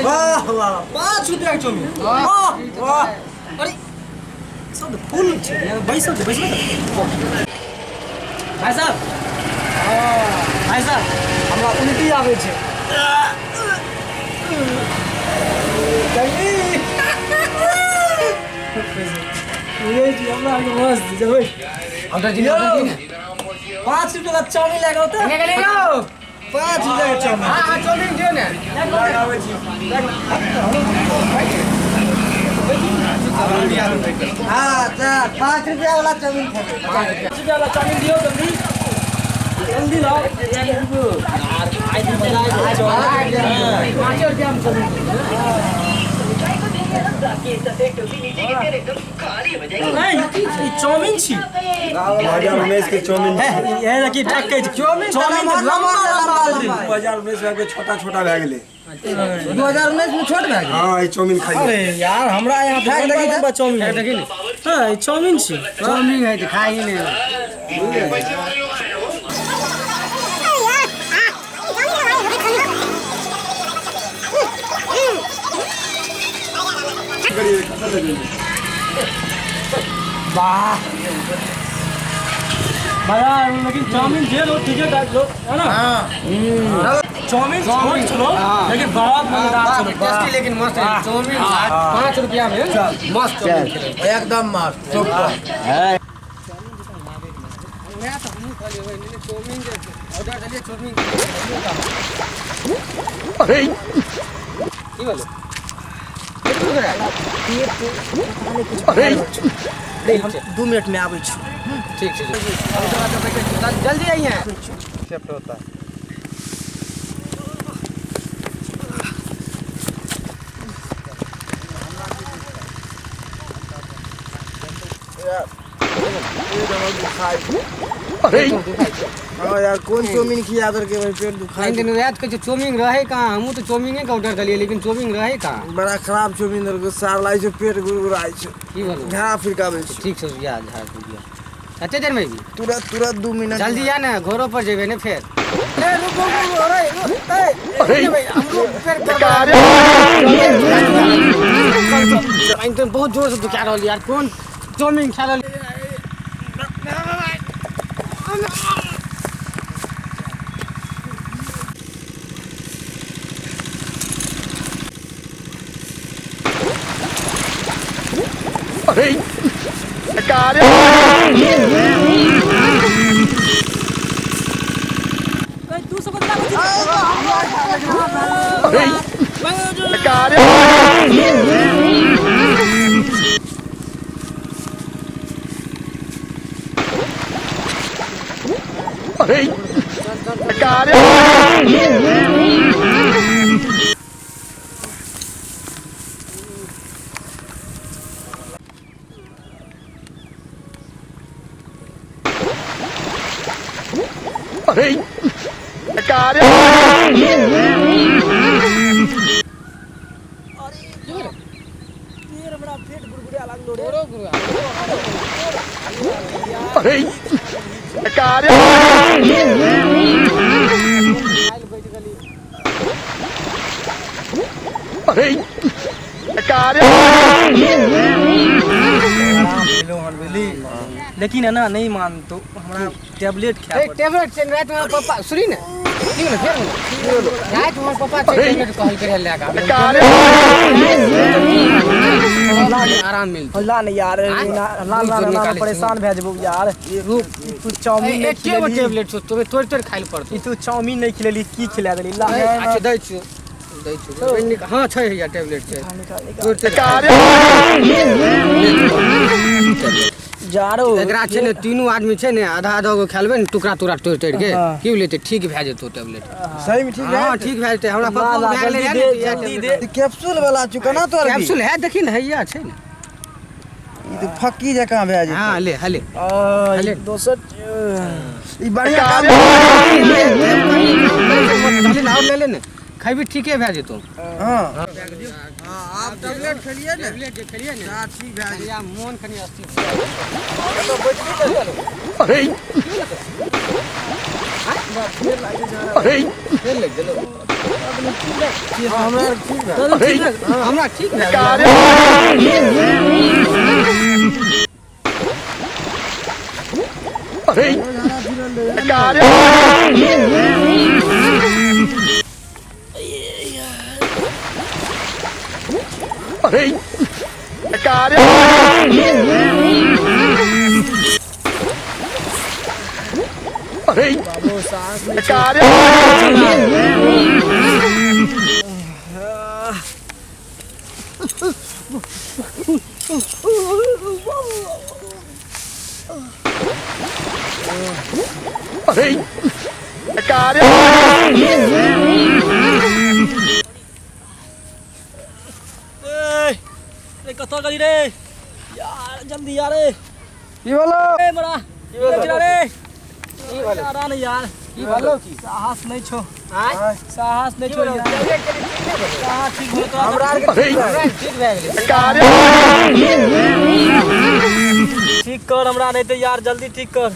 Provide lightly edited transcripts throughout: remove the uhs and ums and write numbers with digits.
वाह वाह, 5 रुपया के चाउमीन। वाह वाह, अरे सब तऽ फुल छै, बैसल छै, बैसबै तऽ। भाई साहब, भाई साहब, हमरा उल्टी आबै छै। बुझै छी हमरा आरके मस्त जेबै। ऑर्डर दी ने। 5 रुपया के चाउमीन लए कऽ औतै। 5 रुपया के चाउमीन। हाँ हाँ, चाउमीन दियो ने। लगाबै छी। हाँ, 5 रुपया वाला चाउमीन खेबै। 5 रुपया वाला चाउमीन दियौ, जल्दी जल्दी लाओ। आइ तऽ मजा आबि गेल। 5 रुपया में चाउमीन। नहीं, ई चाउमीन छी। 2019 के चाउमीन। हे देखी, ठकै छै चाउमीन। चाउमीन तऽ लम्बा लम्बा लम्बा लम्बा। लम्बा। 2019 में छोटा छोटा भए गेलै। 2019 में छोट भए गेल। हाँ, ई चाउमीन खाइ। अरे यार, हमरा यहाँ खा के देखी तऽ। लम्बा चाउमीन खा के देखी ने। हाँ, ई चाउमीन छी। चाउमीन है तऽ खाइ ही नहि। वाह, मजा आयल, लेकिन चाउमीन जे लो ठीके ठाक लो है ना। हाँ। चाउमीन छोट छलो लेकिन बहुत मजेदार छलो। टेस्टी लेकिन मस्त है चाउमीन। 5 रुपया में मस्त चाउमीन खेलबै। एकदम मस्त, सुपर। वएह तऽ हमहूँ कहलियै, ओहि नहि चाउमीन जे ऑर्डर देलियै चाउमीन की भेलै? रे, हम 2 मिनट में आबै छी। ठीक छै, जल्दी आइए। होता है। हाँ यार, कोन चाउमीन खिया देलकै भाई, पेट दुखाइ। दिन रात कहै छै चाउमीन रहै कहाँ? हमहूँ तऽ चाउमीने के ऑर्डर देलियै, लेकिन चाउमीन रहै कहाँ? बड़ा खराब चाउमीन देलकै सार, लागै छै पेट गुड़गुड़ाइ छै। की भेलौ? झाड़ा फिरकाबै छै। ठीक छै, या झाड़ फूक या कते देर में अयबी? तुरंत तुरंत, 2 मिनट। जल्दी आ ने, घरो पर जेबै ने फेर। ए रुको रुको, अरे ए भाई, हमरो पेट गड़बड़ा तो बहुत जोर से दुखा रहल यार। कोन चाउमीन खा रहल? तू सब बदला। हमरा पेट गुड़गुड़ा लागलो रे। लेकिन है ना, नहीं मान तो हमरा टैबलेट खाए पड़तै। टेबलेट छै राति में पप्पा, सुनी ने, की भेलै फेर? राति में पप्पा छै टेबलेट कहलकै रहै लए कऽ आबै। आराम मिलतै। ला ने यार, ला ला ला ला, परेशान भए जेबौ यार। रुक। तू चाउमीन नहि एके गो खिलेली। टेबलेट छौ, तोरे तोड़ि तोड़ि खाइ लए पड़तौ। ई तू चाउमीन नहि खिलेली, की खिला देली? ला। अच्छा, दै छियौ, दै छियौ। हाँ छै, हैया टेबलेट छै। निकाल निकाल। तोड़ि तोड़ि खाइ। जारो। एकरा छै ने, तीनू आदमी छै ने, आधा आधा गो खेलबै ने, टुकड़ा टुकड़ा तोड़ि तोड़ि के। हाँ। की बुझलियै? ठीक भए जेतौ टेबलेट। सही में ठीक है। हाँ, ठीक भए जेतै। हमरा ला, पप्पो ला, भए गेलै जल्दी रहै दे, ने, तऽ इएह जल्दी टेबलेट। दे। कैप्सूल वाला छौ, केना तोड़बी? कैप्सूल है, देखी ने, हैया छै ने। ई तऽ फक्की जकाँ भए जेतै। हाँ, ले हले। आ, दोसर। ई बढ़िया काम। और ले ले ने, खैबी ठीके भए जेतौ। हाँ, आब टेबलेट खेलियै ने। टेबलेट जे खेलियै ने, हाँ, ठीक भए जेतै। या मोन कनि अस्थिर। अरे फेर लागि गेलो। हमरा ठीक बा। ठीक है, हमरा ठीक है। ए कतऽ गेली रे यार, जल्दी यार। ए की भेलो? ए मरा की भेलो? चला रे। की भेलो? यार नहीं यार, की भेलो? की साहस नहीं छो, आय साहस नहीं की छो भेलो? यार। कहाँ ठीक भेलो तोरा? हमरा आर के ठीक बा। हमरा ठीक भए गेलै। ठीक कर हमरा, नहीं तो यार जल्दी ठीक कर।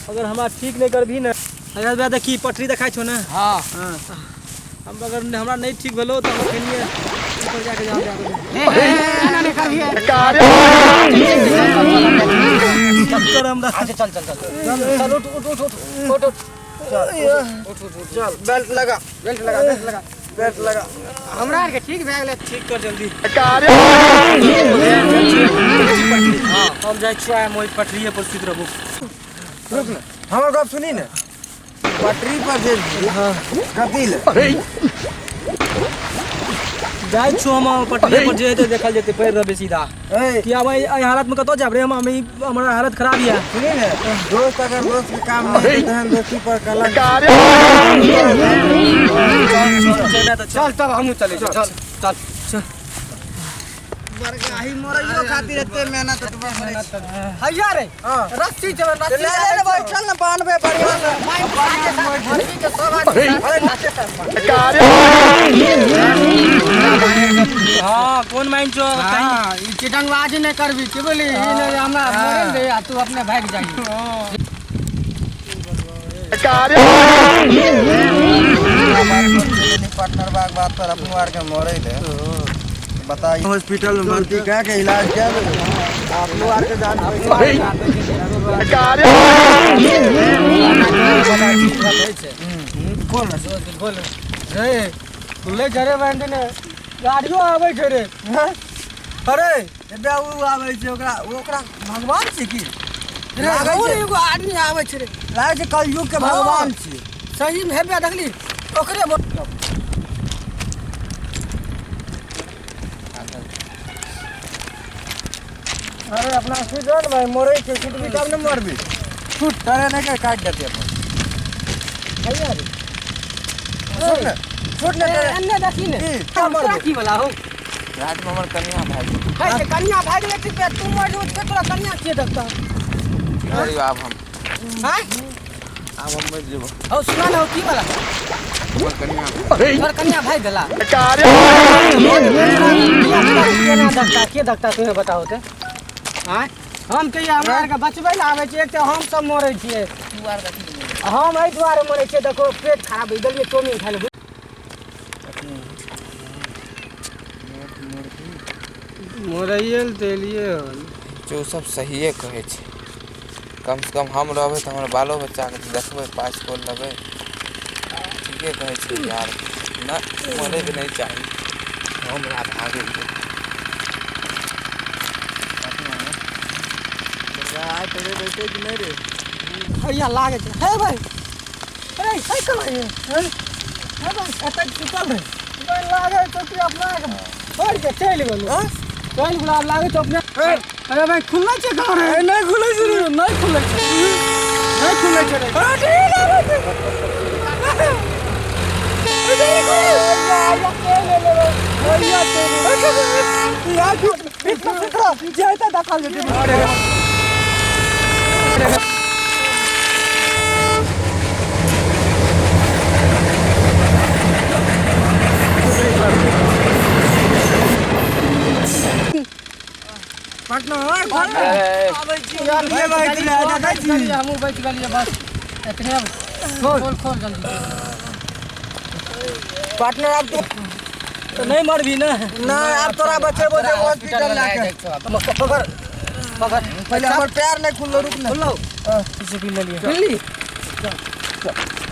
अगर हमरा ठीक नहीं करबही ने, अगर बे देखी पटरी देखाइ छौ ने। हां हम अगर हमरा नहीं ठीक भेलो तो हम कनिए ऊपर जाके जाम जा। एना नहीं करबिहे। चक्कर हमरा। अच्छा चल चल चल चल, उठ उठ उठ उठ उठ उठ उठ उठ उठ। चल बेल्ट लगा, बेल्ट लगा, बेल्ट लगा, बेल्ट लगा। हमरा आर के ठीक भए गेलै। ठीक कर जल्दी। हम जाइ छियो, हम ओहि पटरिए पर सुति रहबो। रुक ने, हमर गप सुनी ने। पटरी पर जे कथी ले जाइ छियो हम पटरिए पर, जे हेतै देखल जेतै, पैर रहबै सीधा। ए कि आब एहि हालत में कतऽ जाब रे हम? हमरा हालत खराब यऽ। सुनी ने, दोस्त अगर दोस्त के काम नहीं है तहन दोस्ती पर कलंक। चल चल चल तब हमहूँ चलै छी। चल चल चल। बरगाही मरैयो खातिर एते मेहनत एतबा करै छी। हैया रे, हां रस्सी चल, रस्सी ले ले रे भाई, चल ना बांधबे बढ़िया से। साथे साथ भर्ती के सब आदमी साथे साथ बांध। हाँ कोन माइन छौ? हाँ, ई चिटंगबाजी नहि करबी की बोली? ई नहि हमरा मरल दे आ तू अपने भागि जाही। पार्टनर बाग बात पर अपनो आर के मरे ले बताइए। हॉस्पिटल में भर्ती कह के इलाज क्या अपनो आर के जान। बोल बोल रे, खुले छै रे बहन ने, गाड़ियो आबै छै रे। अरे एबे उ आबै छै, ओकरा ओकरा भगवान छै की रे? लागै और छै। एगो आदमी आबै छै रे। लागै छै कलयुग के भगवान छी। सही में हेबे देखली ओकरे बोल। अरे अपना सुन भाई, मरे छै छुटबी तब ने मरबी। छुट तरे नहीं के काट देते अपन। हैया रे। सुन ने, छुट ने तरे। एन्ने देखी ने। की? तोरा की वाला हो? रात में हमर कनिया भागि गेलै। है ते कनिया भागि गेलै ठीक, तू मर जेबो तऽ तोरा कनिया के देखता? की करियौ आब हम? हैं? आब हम मरि जेबो। हौ सुना ने, हौ की वाला? हमर कनिया। तोर कनिया भागि गेला। केना देखता, के देखता, तूहे बताहो ते। आँय हम कहिया हमरा आरके बचबै लए आबै छियै? एक तऽ हम सब मरै छियै, हम एहि दुआरे मरै छियै। देखो पेट खराब भए गेलियै चाउमीन खाइ लए। मरैये लए तऽ एलियै हन। जो सब सहिए कहै छै। कम से कम हम रहबै तऽ हमर बालो बच्चाके तऽ देखबै, पास खोल लेबै। ठीके कहै छै यार, नहि मरैके नहि चाही। हमरा भागै के हैया लागै छै। हे भाई, अरे हे कहाँ ये? हे हे भाई, एतऽ सुतल रहे भाई, लागै छौ कि अपना के छोड़ि के चलि गेलौ, चलि गेलौ। आब लागै छौ अपने। अरे भाई, खुललै छै कहाँ रे? नहि खुलै छै रे, नहि खुलै छै, नहि खुलै छै रे। अरे लागै छै। देखल जेतै। भाई, तू ले देखै छी। हमहूँ बचि गेलियै बस एतने। खोल खोल जल्दी। पार्टनर अब तू तो नहीं मरबी ना। ना, अब तोरा बचेबो जे हॉस्पिटल लाके। पकड़ पकड़। पहले हमर पैर नहीं खुललो, रुक ना। खुललो। पी लेलिए। खुलली।